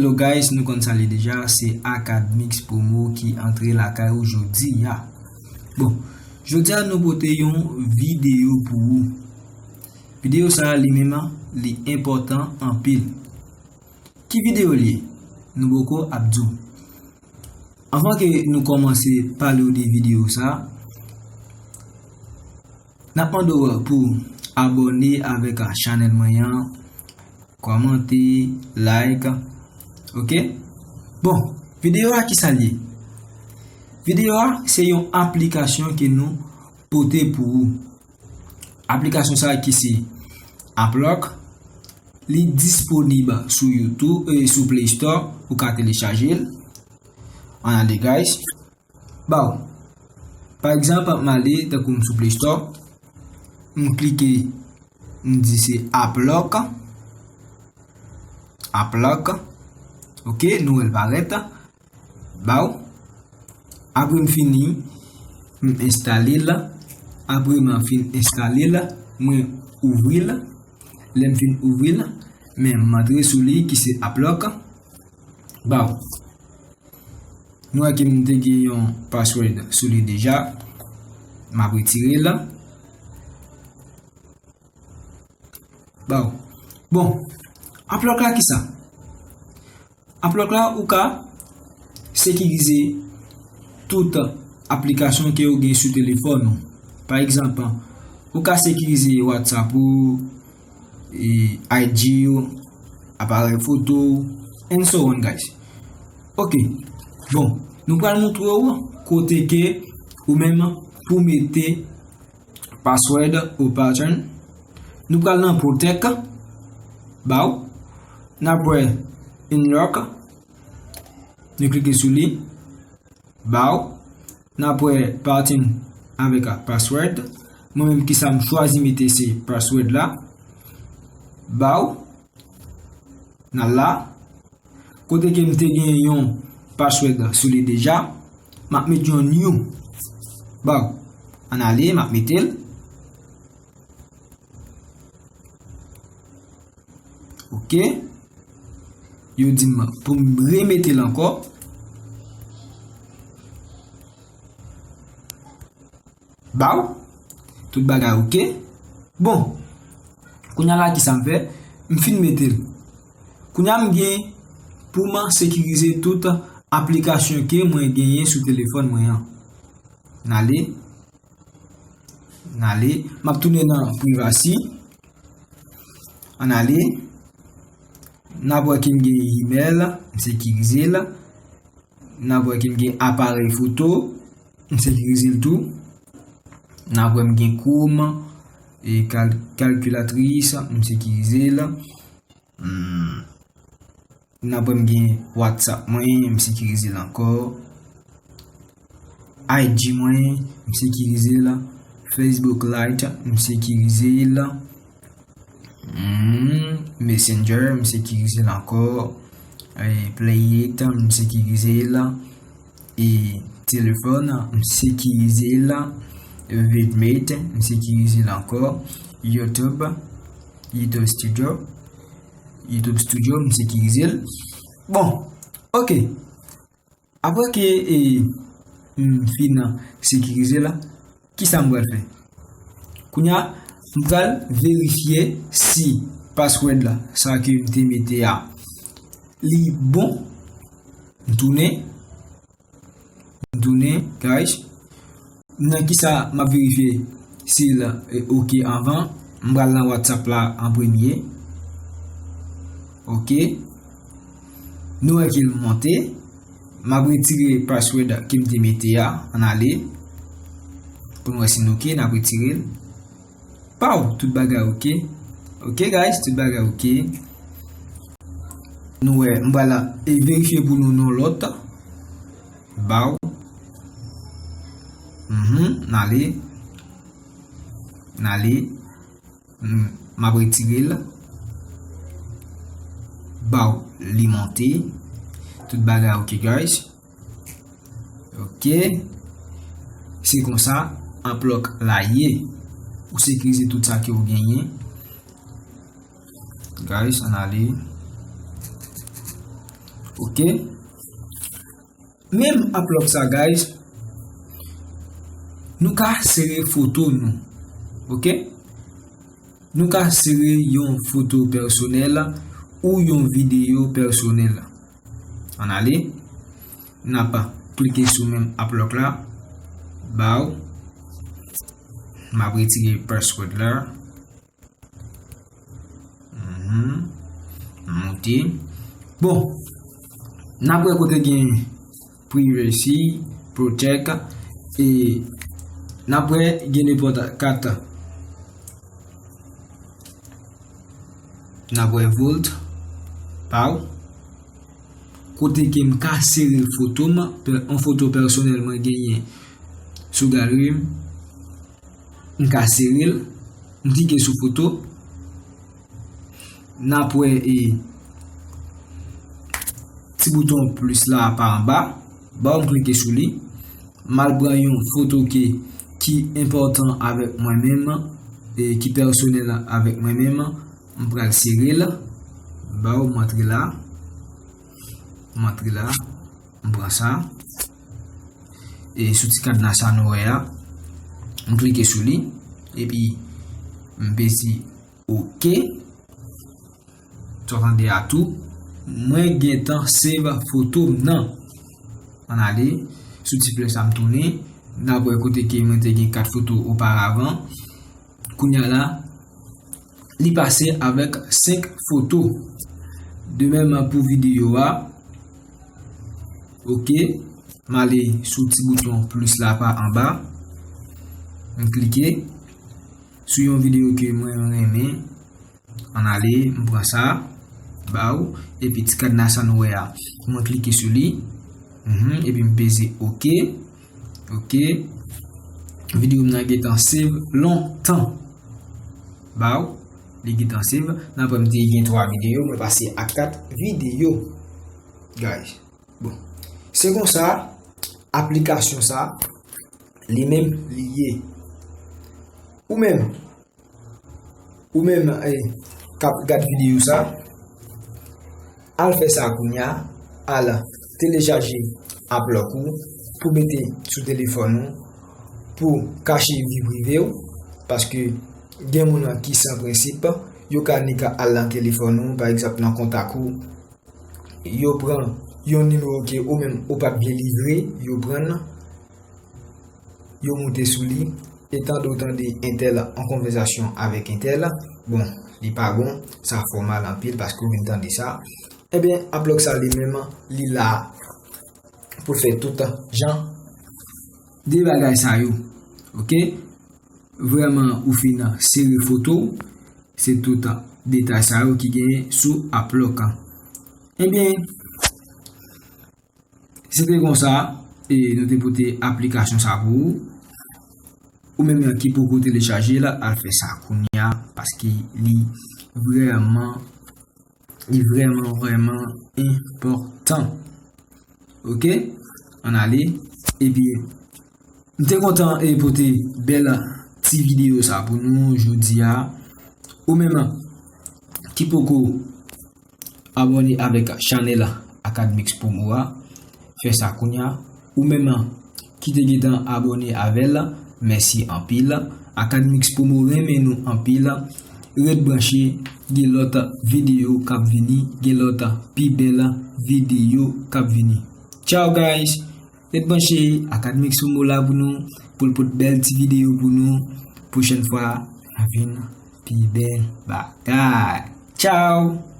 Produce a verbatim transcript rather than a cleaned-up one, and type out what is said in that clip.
Hello guys, nou konn sa li deja, se Acadmix Promo ki antre lakay ou jodi a. Bon, jodi a nou pote yon videyo pou ou. Videyo sa a li menm, li enpòtan anpil. Ki videyo li ye? Nou poko ap di w. Anvan ke nou kòmanse pale w de videyo sa a, n ap mande w pou abòne avèk chanèl mwen an, kòmante, like, ok? Bon, videyo a ki sa l ye? Videyo a se yon aplikasyon ke nou pote pou ou. Aplikasyon sa a ki se Uplock, li disponib sou YouTube, e sou Play Store, ou ka telechaje l. Ann ale, guys. Baw. Pa egzanp, m ale, tankou m sou Play Store, m klike, m di se Uplock. Uplock. Ok, nou wè l parèt. Baw. Apre m fini, m enstale l. Apre m fin enstale l, mwen ouvri l. Lè m fin ouvri l, men m antre sou li ki se Uplock. Baw. Nou wè ke m te gen yon password sou li deja. M ap retire l. Baw. Bon, Uplock la ki sa? Uplock la, ou ka sekirize tout aplikasyon ke ou gen sou telefòn ou. Pa egzanp, ou ka sekirize WhatsApp ou, e, I G ou, aparèy foto ou, and so on, guys. Ok. Bon, nou pral montre w kote ke ou menm pou mete password ou pattern. Nou pral nan Protect. Baw. N ap wè Unlock. Nou klike sou li. Baw. N ap wè Pattern avèk password. Mwen menm ki sa m chwazi mete se password la. Baw. N al la. Kote ke m te gen yon password sou li deja, m ap met yon new. Baw, ann ale, m ap mete l. Ok. Yo di m pou m remete l ankò. Baw. Tout bagay ok. Bon. Kounye a la, ki sa m fè? M fin mete l. Kounye a m gen pou m sekirize tout aplikasyon ke mwen genyen sou telefòn mwen an. N ale. N ale. M ap tounen nan privacy. Ann ale. N ap wè ke m gen email, m sekirize l. N ap wè ke m gen aparèy foto, m sekirize l tou. N ap wè m gen Chrome, e kal-, kalkilatris, m sekirize l. Hmm. N ap wè m gen WhatsApp mwen, m sekirize l ankò. I G mwen, m sekirize l. Facebook Lite, m sekirize l. Hmm, Messenger, m sekirize l ankò. E, Play It, m sekirize l. E, telefòn, m sekirize l. Vidmate, m sekirize l ankò. YouTube, YouTube Studio, YouTube Studio, m sekirize l. Bon, ok. Apre ke, e, m fin sekirize la, ki sa m pral fè? Kounye a, m pral verifye si password la, sa ke m te mete a, li bon. M tounen. M tounen, guys. Nan ki sa m ap verifye si l, e, ok anvan. M pral nan WhatsApp la an premye. Ok. Nou wè ke l monte. M ap retire password ke m te mete a. Ann ale. Pou n wè si n ok, n ap retire l. Paw, tout bagay ok. Ok, guys, tout bagay ok. Nou wè, m pral, e, verifye pou nou yon lòt. Baw. Mhm, n ale. N ale. M, m ap retire l. Baw, li monte. Tout bagay ok, guys. Ok. Se konsa, Uplock la ye. Ou sekirize tout sa ke w genyen. Guys, ann ale. Ok. Menm aplòk sa, guys, nou ka sere foto nou. Ok. Nou ka sere yon foto pèsonèl ou yon videyo pèsonèl. Ann ale. N ap klike sou menm aplòk la. Baw. M ap retire password la. Mhm. Monte. Bon. N ap wè kote gen privacy, protect, e n ap wè gen nenpòt kat. N ap wè vault, baw. Kote ke m ka sere foto m, pè-, yon foto pèsonèl mwen genyen sou galri m. M ka sere l, m klike sou foto. N ap wè, e, ti bouton plis la pa anba. Baw, m klike sou li. M al pran yon foto ke, ki enpòtan avèk mwen menm, e ki pèsonèl avèk mwen menm. M pral sere l. Baw, m antre la. M antre la. M pran sa. E sou ti kadna sa nou wè a, m klike sou li. Epi, m peze ok. Sa w tande a tou, mwen gentan save foto m nan. Ann ale, sou ti flè sa m tounen, n ap wè kote ke mwen te gen kat foto oparavan. Kounye a la, li pase avèk senk foto. De menm pou videyo a. Ok, m ale sou ti bouton plis la pa anba. M klike sou yon videyo ke mwen renmen. Ann ale, m pran sa, baw, epi ti kadna sa nou wè a. Mwen klike sou li. Mhm, epi m peze ok. Ok. Videyo m nan gentan save lontan. Baw, li gentan save. Nan pwen m te gen twa videyo, mwen pase a kat videyo. Guys. Bon. Se konsa, aplikasyon sa, li menm li ye. Ou menm, Ou menm, eh, k ap gad videyo sa, al fè sa kounye a, al telechaje aplòk ou pou mete sou telefòn ou, pou kache vi prive w, paske gen moun ki san prensip, yo ka nik al nan telefòn ou, pa egzanp nan kontak ou, yo pran yon nimewo ke ou menm ou pa t vle livre, yo pran l, yo moute sou li, e tande w tande entèl an konvèsasyon avèk entèl, bon, li pa bon, sa fè w mal anpil paske w vin tande sa. Ebyen, aplòk sa li menm, li la pou fè tout jan de bagay sa yo. Ok? Vrèman, ou fin sere foto w, se tout detay sa yo ki genyen sou aplòk. Ebyen, se te konsa, e nou te pote aplikasyon sa pou ou. Ou menm ki poko telechaje l, al fè sa kounye a, paske li vrèman, li vrèman, vrèman enpòtan. Ok? Ann ale. Epi, m te kontan e pote bèl ti videyo sa pou nou jodi a. Ou menm ki poko abòne avèk chanèl Acadmix Promo a, fè sa kounye a. Ou menm ki te gentan abòne avè l, mèsi anpil. Acadmix Promo renmen nou anpil. Ret branche, gen lòt videyo k ap vini, gen lòt pi bèl videyo k ap vini. Ciao guys! Ret branche, Acadmix Promo la pou nou, pou l pote bèl ti videyo pou nou. Pwochèn fwa, n a vin pi bèl bagay. Ciao!